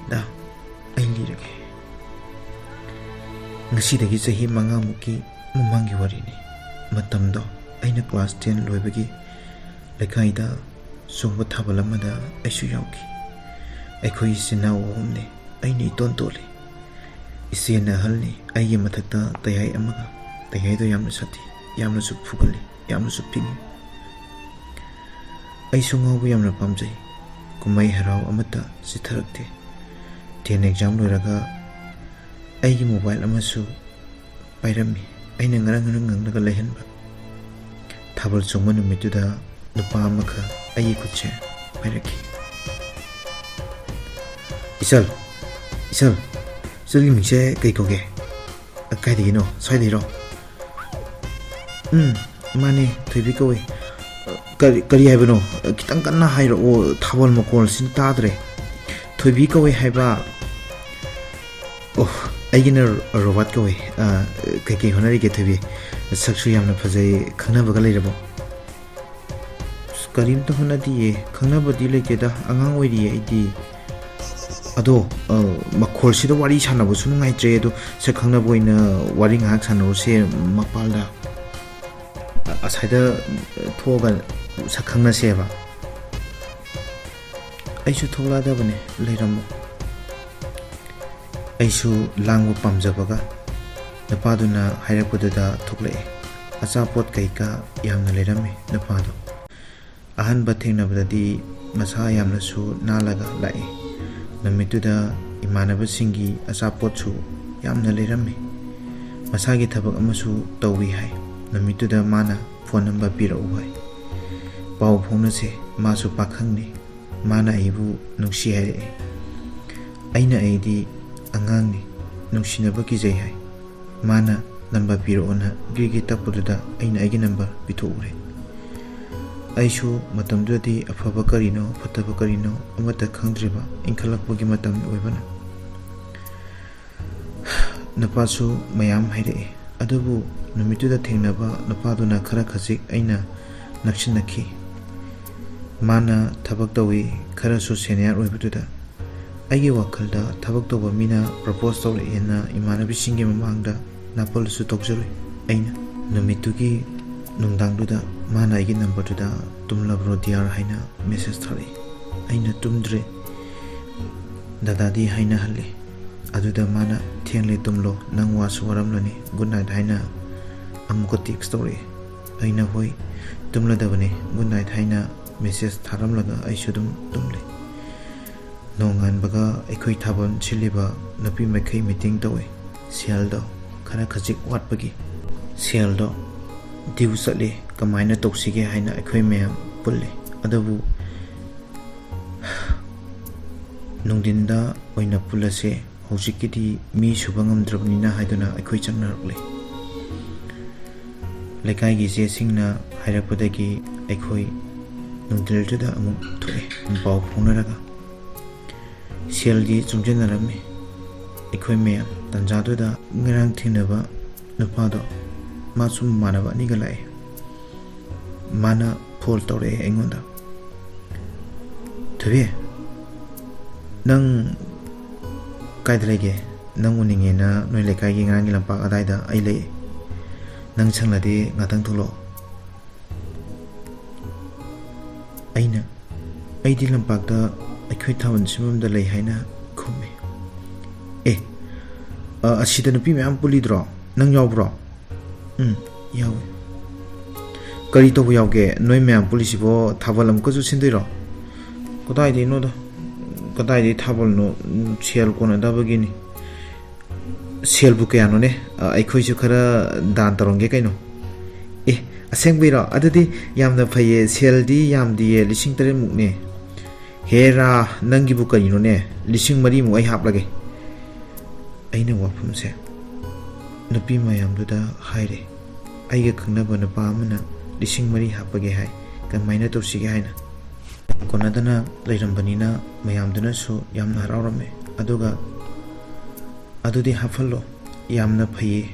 ꯗꯥ, ꯑꯩ ꯂꯤꯔꯒꯦ꯫ ꯉꯁꯤꯗꯒꯤ ꯆꯍꯤ ꯃꯉꯥꯃꯨꯛꯀꯤ ꯃꯃꯥꯡꯒꯤ ꯋꯥꯔꯤꯅꯤ꯫ ꯃꯇꯝꯗꯣ ꯑꯩꯅ class ten ꯂꯣꯏꯕꯒꯤ ꯂꯩꯀꯥꯏꯗ ꯆꯣꯡꯕ ꯊꯥꯕꯜ ꯑꯃꯗ ꯑꯩꯁꯨ ꯌꯥꯎꯈꯤ꯫ ꯑꯩꯈꯣꯏ ꯏꯆꯤꯟ ꯏꯅꯥꯎ ꯑꯍꯨꯝꯅꯤ꯫ ꯑꯩꯅ ꯏꯇꯣꯟ ꯇꯣꯜꯂꯤ꯫ ꯏꯆꯦꯅ ꯑꯍꯜꯅꯤ꯫ ꯑꯩꯒꯤ ꯃꯊꯛꯇ ꯇꯌꯥꯏ ꯑꯃꯒ꯫ ꯇꯌꯥꯏꯗꯣ ꯌꯥꯝꯅ ꯁꯥꯊꯤ, ꯌꯥꯝꯅꯁꯨ ꯐꯨꯒꯜꯂꯤ, ꯌꯥꯝꯅꯁꯨ ꯐꯤꯡꯏ꯫ ꯑꯩꯁꯨ ꯉꯥꯎꯕ ꯌꯥꯝꯅ ꯄꯥꯝꯖꯩ꯫ ꯀꯨꯝꯍꯩ ꯍꯔꯥꯎ ꯑꯃꯠꯇ ꯆꯤꯠꯊꯔꯛꯇꯦ꯫ Ten exam ꯂꯣꯏꯔꯒ ꯑꯩꯒꯤ mobile ꯑꯃꯁꯨ ꯄꯥꯏꯔꯝꯃꯤ꯫ ꯑꯩꯅ ꯉꯔꯪ ꯉꯔꯪ ꯉꯪꯂꯒ ꯂꯩꯍꯟꯕ꯫ ꯊꯥꯕꯜ ꯆꯣꯡꯕ ꯅꯨꯃꯤꯠꯇꯨꯗ ꯅꯨꯄꯥ ꯑꯃꯈꯛ ꯑꯩꯒꯤ ꯈꯨꯠꯁꯦ ꯄꯥꯏꯔꯛꯈꯤ꯫ "ꯏꯆꯜ, ꯏꯆꯜ, ꯏꯆꯜꯒꯤ ꯃꯤꯡꯁꯦ ꯀꯩ ꯀꯧꯒꯦ? ꯀꯥꯏꯗꯒꯤꯅꯣ? ꯁ꯭ꯋꯥꯏꯗꯒꯤꯔꯣ?" "ꯎꯝ, ꯃꯥꯅꯦ, ꯊꯣꯏꯕꯤ ꯀꯧꯏ꯫" "ꯀꯔꯤ, ꯀꯔꯤ ꯍꯥꯏꯕꯅꯣ? ꯈꯤꯇꯪ ꯀꯟꯅ ꯍꯥꯏꯔꯛꯑꯣ, ꯊꯥꯕꯜ ꯃꯈꯣꯜꯁꯤꯅ ꯇꯥꯗ꯭ꯔꯦ꯫" "ꯊꯣꯏꯕꯤ ꯀꯧꯏ ꯍꯥꯏꯕ꯫" "ꯑꯣ, ꯑꯩꯒꯤꯅ ꯔꯣꯕꯥꯔꯠ ꯀꯧꯏ꯫ ꯑ, ꯀꯩꯀꯩ ꯍꯣꯠꯅꯔꯤꯒꯦ ꯊꯣꯏꯕꯤ? ꯁꯛꯁꯨ ꯌꯥꯝꯅ ꯐꯖꯩ, ꯈꯪꯅꯕꯒ ꯂꯩꯔꯕꯣ?" "ꯑꯁ, ꯀꯔꯤꯝꯇ ꯍꯣꯠꯅꯗꯤꯌꯦ, ꯈꯪꯅꯕꯗꯤ ꯂꯩꯇꯦꯗ, ꯑꯉꯥꯡ ꯑꯣꯏꯔꯤꯌꯦ ꯑꯩꯗꯤ꯫" ꯑꯗꯣ, ꯑ, ꯃꯈꯣꯜꯁꯤꯗ ꯋꯥꯔꯤ ꯁꯥꯟꯅꯕꯁꯨ ꯅꯨꯡꯉꯥꯏꯇ꯭ꯔꯦ꯫ ꯑꯗꯣ ꯁꯛ ꯈꯪꯅꯕ ꯑꯣꯏꯅ ꯋꯥꯔꯤ ꯉꯥꯏꯍꯥꯛ ꯁꯥꯟꯅꯔꯨꯁꯦ ꯃꯄꯥꯜꯗ꯫ ꯑ-, ꯑꯁꯥꯏꯗ ꯊꯣꯛꯑꯒ ꯁꯛ ꯈꯪꯅꯁꯦꯕ꯫ ꯑꯩꯁꯨ ꯊꯣꯛꯂꯛꯑꯗꯕꯅꯦ, ꯂꯩꯔꯝꯃꯣ꯫ ꯑꯩꯁꯨ ꯂꯥꯡꯕ ꯄꯥꯝꯖꯕꯒ ꯅꯨꯄꯥꯗꯨꯅ ꯍꯥꯏꯔꯛꯄꯗꯨꯗ ꯊꯣꯛꯂꯛꯑꯦ꯫ ꯑꯆꯥꯄꯣꯠ ꯀꯩꯀꯥ ꯌꯥꯝꯅ ꯂꯩꯔꯝꯃꯦ ꯅꯨꯄꯥꯗꯣ꯫ ꯑꯍꯥꯟꯕ ꯊꯦꯡꯅꯕꯗꯗꯤ ꯃꯁꯥ ꯌꯥꯝꯅꯁꯨ ꯅꯥꯜꯂꯒ ꯂꯥꯛꯏ꯫ ꯅꯨꯃꯤꯠꯇꯨꯗ ꯏꯃꯥꯟꯅꯕꯁꯤꯡꯒꯤ ꯑꯆꯥꯄꯣꯠꯁꯨ ꯌꯥꯝꯅ ꯂꯩꯔꯝꯃꯤ꯫ ꯃꯁꯥꯒꯤ ꯊꯕꯛ ꯑꯃꯁꯨ ꯇꯧꯏ ꯍꯥꯏ꯫ ꯅꯨꯃꯤꯠꯇꯨꯗ ꯃꯥꯅ ꯐꯣꯟ ꯅꯝꯕꯔ ꯄꯤꯔꯛꯎ ꯍꯥꯏ꯫ ꯄꯥꯎ ꯐꯥꯎꯅꯁꯦ, ꯃꯥꯁꯨ ꯄꯥꯈꯪꯅꯤ꯫ ꯃꯥꯅ ꯑꯩꯕꯨ ꯅꯨꯡꯁꯤ ꯍꯥꯏꯔꯛꯑꯦ꯫ ꯑꯩꯅ ꯑꯩꯗꯤ ꯑꯉꯥꯡꯅꯤ, ꯅꯨꯡꯁꯤꯅꯕ ꯀꯤꯖꯩ ꯍꯥꯏ꯫ ꯃꯥꯅ ꯅꯝꯕꯔ ꯄꯤꯔꯛꯑꯣꯅ ꯒ꯭ꯔꯤ ꯒ꯭ꯔꯤ ꯇꯛꯄꯗꯨꯗ ꯑꯩꯅ ꯑꯩꯒꯤ ꯅꯝꯕꯔ ꯄꯤꯊꯣꯛꯎꯔꯦ꯫ ꯑꯩꯁꯨ ꯃꯇꯝꯗꯨꯗꯗꯤ ꯑꯐꯕ ꯀꯔꯤꯅꯣ ꯐꯠꯇꯕ ꯀꯔꯤꯅꯣ ꯑꯃꯠꯇ ꯈꯪꯗ꯭ꯔꯤꯕ ꯏꯟꯈꯠꯂꯛꯄꯒꯤ ꯃꯇꯝ ꯑꯣꯏꯕꯅ꯫ ꯅꯨꯄꯥꯁꯨ ꯃꯌꯥꯝ ꯍꯥꯏꯔꯛꯏ, ꯑꯗꯨꯕꯨ ꯅꯨꯃꯤꯠꯇꯨꯗ ꯊꯦꯡꯅꯕ ꯅꯨꯄꯥꯗꯨꯅ ꯈꯔ ꯈꯖꯤꯛ ꯑꯩꯅ ꯅꯛꯁꯤꯟꯅꯈꯤ꯫ ꯃꯥꯅ ꯊꯕꯛ ꯇꯧꯏ, ꯈꯔꯁꯨ ꯁꯦꯅꯤꯌꯔ ꯑꯣꯏꯕꯗꯨꯗ꯫ ꯑꯩꯒꯤ ꯋꯥꯈꯜꯗ ꯊꯕꯛ ꯇꯧꯕ ꯃꯤꯅ ꯄ꯭ꯔꯄꯣꯁ ꯇꯧꯔꯛꯑꯦꯅ ꯏꯃꯥꯟꯅꯕꯤꯁꯤꯡꯒꯤ ꯃꯃꯥꯡꯗ ꯅꯥꯄꯜꯁꯨ ꯇꯧꯖꯔꯨꯏ꯫ ꯑꯩꯅ ꯅꯨꯃꯤꯠꯇꯨꯒꯤ ꯅꯨꯡꯗꯥꯡꯗꯨꯗ ꯃꯥꯅ ꯑꯩꯒꯤ ꯅꯝꯕꯔꯗꯨꯗ "ꯇꯨꯝꯂꯕ꯭ꯔꯣ ꯗꯤꯌꯥꯔ?" ꯍꯥꯏꯅ ꯃꯦꯁꯦꯖ ꯊꯥꯔꯛꯏ꯫ ꯑꯩꯅ "ꯇꯨꯝꯗ꯭ꯔꯦ ꯗꯗꯥꯗꯤ" ꯍꯥꯏꯅ ꯍꯜꯂꯤ꯫ ꯑꯗꯨꯗ ꯃꯥꯅ "ꯊꯦꯡꯂꯦ, ꯇꯨꯝꯂꯣ, ꯅꯪ ꯋꯥꯁꯨ ꯋꯥꯔꯝꯂꯅꯤ, ꯒꯨꯗ ꯅꯥꯏꯠ" ꯍꯥꯏꯅ ꯑꯃꯨꯛꯀ ꯇꯦꯛꯁ ꯇꯧꯔꯛꯏ꯫ ꯑꯩꯅ "ꯍꯣꯏ, ꯇꯨꯝꯂꯗꯕꯅꯤ, ꯒꯨꯗ ꯅꯥꯏꯠ" ꯍꯥꯏꯅ ꯃꯦꯁꯦꯖ ꯊꯥꯔꯝꯂꯒ ꯑꯩꯁꯨ ꯑꯗꯨꯝ ꯇꯨꯝꯂꯦ꯫ ꯅꯣꯡꯉꯥꯟꯕꯒ ꯑꯩꯈꯣꯏ ꯊꯥꯕꯜ ꯁꯤꯜꯂꯤꯕ ꯅꯨꯄꯤ ꯃꯈꯩ ꯃꯤꯇꯤꯡ ꯇꯧꯏ꯫ ꯁꯦꯜꯗꯣ ꯈꯔ ꯈꯖꯤꯛ ꯋꯥꯠꯄꯒꯤ꯫ ꯁꯦꯜꯗꯣ ꯗ꯭ꯌꯨ ꯆꯠꯂꯤ, ꯀꯃꯥꯏꯅ ꯇꯧꯁꯤꯒꯦ ꯍꯥꯏꯅ ꯑꯩꯈꯣꯏ ꯃꯌꯥꯝ ꯄꯨꯜꯂꯤ꯫ ꯑꯗꯨꯕꯨ ꯅꯨꯡꯊꯤꯟꯗ ꯑꯣꯏꯅ ꯄꯨꯜꯂꯁꯦ, ꯍꯧꯖꯤꯛꯀꯤꯗꯤ ꯃꯤ ꯁꯨꯕ ꯉꯝꯗ꯭ꯔꯕꯅꯤꯅ ꯍꯥꯏꯗꯨꯅ ꯑꯩꯈꯣꯏ ꯆꯪꯅꯔꯛꯂꯦ꯫ ꯂꯩꯀꯥꯏꯒꯤ ꯏꯆꯦꯁꯤꯡꯅ ꯍꯥꯏꯔꯛꯄꯗꯒꯤ ꯑꯩꯈꯣꯏ ꯅꯨꯡꯊꯤꯜꯗꯨꯗ ꯑꯃꯨꯛ ꯊꯣꯛꯑꯦ ꯄꯥꯎ ꯐꯥꯎꯅꯔꯒ꯫ ꯁꯦꯜꯗꯤ ꯆꯨꯡꯁꯤꯟꯅꯔꯝꯃꯤ꯫ ꯑꯩꯈꯣꯏ ꯃꯌꯥꯝ ꯇꯟꯖꯥꯗꯨꯗ ꯉꯔꯥꯡ ꯊꯦꯡꯅꯕ ꯅꯨꯄꯥꯗꯣ, ꯃꯥꯁꯨ ꯃꯃꯥꯟꯅꯕ ꯑꯅꯤꯒ ꯂꯥꯛꯑꯦ꯫ ꯃꯥꯅ ꯐꯣꯟ ꯇꯧꯔꯛꯑꯦ ꯑꯩꯉꯣꯟꯗ꯫ "ꯊꯣꯏꯕꯤ, "ꯅꯪ ꯀꯥꯏꯗ ꯂꯩꯒꯦ? ꯅꯪ ꯎꯅꯤꯡꯉꯦꯅ ꯅꯣꯏ ꯂꯩꯀꯥꯏꯒꯤ ꯉꯔꯥꯡꯒꯤ ꯂꯝꯄꯥꯛ ꯑꯗꯥꯏꯗ ꯑꯩ ꯂꯩ꯫ ꯅꯪ ꯁꯪꯂꯗꯤ ꯉꯥꯛꯇꯪ ꯊꯣꯛꯂꯛꯑꯣ꯫" ꯑꯩꯅ, "ꯑꯩꯗꯤ ꯂꯝꯄꯥꯛꯇ ꯑꯩꯈꯣꯏ ꯊꯥꯕꯜ ꯁꯤꯟꯐꯝꯗ ꯂꯩ" ꯍꯥꯏꯅ ꯈꯨꯝꯃꯤ꯫ "ꯑꯦ, ꯑ, ꯑꯁꯤꯗ ꯅꯨꯄꯤ ꯃꯌꯥꯝ ꯄꯨꯜꯂꯤꯗ꯭ꯔꯣ? ꯅꯪ ꯌꯥꯎꯕ꯭ꯔꯣ?" "ꯎꯝ, ꯌꯥꯎꯏ꯫" "ꯀꯔꯤ ꯇꯧꯕ ꯌꯥꯎꯒꯦ? ꯅꯣꯏ ꯃꯌꯥꯝ ꯄꯨꯜꯂꯤꯁꯤꯕꯣ ꯊꯥꯕꯜ ꯑꯃꯨꯛꯀꯁꯨ ꯁꯤꯟꯗꯣꯏꯔꯣ?" "ꯀꯗꯥꯏꯗꯩꯅꯣꯗ, ꯀꯗꯥꯏꯗꯩ ꯊꯥꯕꯜꯅꯣ? ꯎꯝ, ꯁꯦꯜ ꯀꯣꯟꯅꯗꯕꯒꯤꯅꯤ꯫" "ꯁꯦꯜꯕꯨ ꯀꯌꯥꯅꯣꯅꯦ? ꯑ, ꯑꯩꯈꯣꯏꯁꯨ ꯈꯔ ꯗꯥꯟ ꯇꯧꯔꯝꯒꯦ ꯀꯩꯅꯣ꯫" "ꯑꯦ, ꯑꯁꯦꯡꯕꯩꯔꯣ? ꯑꯗꯨꯗꯤ ꯌꯥꯝꯅ ꯐꯩꯌꯦ꯫ ꯁꯦꯜꯗꯤ ꯌꯥꯝꯗꯤꯌꯦ, ꯂꯤꯁꯤꯡ ꯇꯔꯦꯠꯃꯨꯛꯅꯦ꯫" "ꯍꯦꯔꯥ, ꯅꯪꯒꯤꯕꯨ ꯀꯔꯤꯅꯣꯅꯦ? ꯂꯤꯁꯤꯡ ꯃꯔꯤꯃꯨꯛ ꯑꯩ ꯍꯥꯞꯂꯒꯦ꯫" ꯑꯩꯅ ꯋꯥꯐꯝꯁꯦ ꯅꯨꯄꯤ ꯃꯌꯥꯝꯗꯨꯗ ꯍꯥꯏꯔꯦ꯫ ꯑꯩꯒ ꯈꯪꯅꯕ ꯅꯨꯄꯥ ꯑꯃꯅ ꯂꯤꯁꯤꯡ ꯃꯔꯤ ꯍꯥꯞꯄꯒꯦ ꯍꯥꯏ꯫ ꯀꯃꯥꯏꯅ ꯇꯧꯁꯤꯒꯦ ꯍꯥꯏꯅ꯫ ꯀꯣꯟꯅꯗꯅ ꯂꯩꯔꯝꯕꯅꯤꯅ ꯃꯌꯥꯝꯗꯨꯅꯁꯨ ꯌꯥꯝꯅ ꯍꯔꯥꯎꯔꯝꯃꯦ꯫ ꯑꯗꯨꯒ, "ꯑꯗꯨꯗꯤ ꯍꯥꯞꯍꯜꯂꯣ, ꯌꯥꯝꯅ ꯐꯩꯌꯦ꯫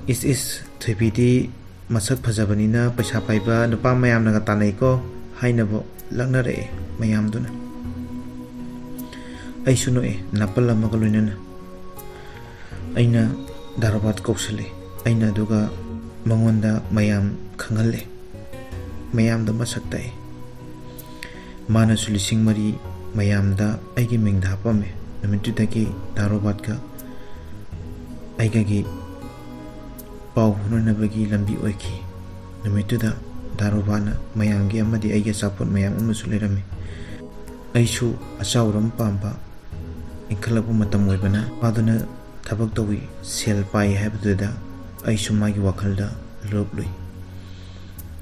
ꯏꯁ ꯏꯁ, ꯊꯣꯏꯕꯤꯗꯤ ꯃꯁꯛ ꯐꯖꯕꯅꯤꯅ ꯄꯩꯁꯥ ꯄꯥꯏꯕ ꯅꯨꯄꯥ ꯃꯌꯥꯝꯅꯒ ꯇꯥꯟꯅꯩꯀꯣ" ꯍꯥꯏꯅꯕ ꯂꯛꯅꯔꯛꯑꯦ ꯃꯌꯥꯝꯗꯨꯅ꯫ ꯑꯩꯁꯨ ꯅꯣꯛꯑꯦ, ꯅꯥꯄꯜ ꯑꯃꯒ ꯂꯣꯏꯅꯅ꯫ ꯑꯩꯅ ꯗꯥ ꯔꯣꯕꯥꯔꯠ ꯀꯧꯁꯜꯂꯦ꯫ ꯑꯩꯅ ꯑꯗꯨꯒ ꯃꯉꯣꯟꯗ ꯃꯌꯥꯝ ꯈꯪꯍꯜꯂꯦ꯫ ꯃꯌꯥꯝꯗ ꯃꯁꯛ ꯇꯥꯛꯑꯦ꯫ ꯃꯥꯅꯁꯨ ꯂꯤꯁꯤꯡ ꯃꯔꯤ ꯃꯌꯥꯝꯗ ꯑꯩꯒꯤ ꯃꯤꯡꯗ ꯍꯥꯞꯄꯝꯃꯦ꯫ ꯅꯨꯃꯤꯠꯇꯨꯗꯒꯤ ꯗꯥ ꯔꯣꯕꯥꯔꯠꯀ ꯑꯩꯒꯒꯤ ꯄꯥꯎ ꯐꯥꯎꯅꯅꯕꯒꯤ ꯂꯝꯕꯤ ꯑꯣꯏꯈꯤ꯫ ꯅꯨꯃꯤꯠꯇꯨꯗ ꯗꯥ ꯔꯣꯕꯥꯔꯠꯅ ꯃꯌꯥꯝꯒꯤ ꯑꯃꯗꯤ ꯑꯩꯒꯤ ꯑꯆꯥꯄꯣꯠ ꯃꯌꯥꯝ ꯑꯃꯁꯨ ꯂꯩꯔꯝꯃꯤ꯫ ꯑꯩꯁꯨ ꯑꯆꯥꯎꯔ ꯑꯃ ꯄꯥꯝꯕ, ꯏꯟꯈꯠꯂꯛꯄ ꯃꯇꯝ ꯑꯣꯏꯕꯅ, ꯃꯥꯗꯨꯅ ꯊꯕꯛ ꯇꯧꯏ, ꯁꯦꯜ ꯄꯥꯏ ꯍꯥꯏꯕꯗꯨꯗ ꯑꯩꯁꯨ ꯃꯥꯒꯤ ꯋꯥꯈꯜꯗ ꯂꯨꯞꯂꯨꯏ꯫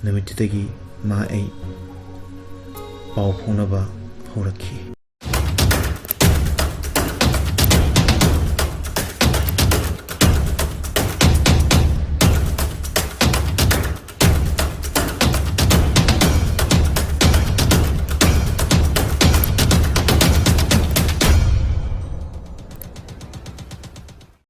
ꯅꯨꯃꯤꯠꯇꯨꯗꯒꯤ ꯃꯥ ꯑꯩ ꯄꯥꯎ ꯐꯥꯎꯅꯕ ꯍꯧꯔꯛꯈꯤ꯫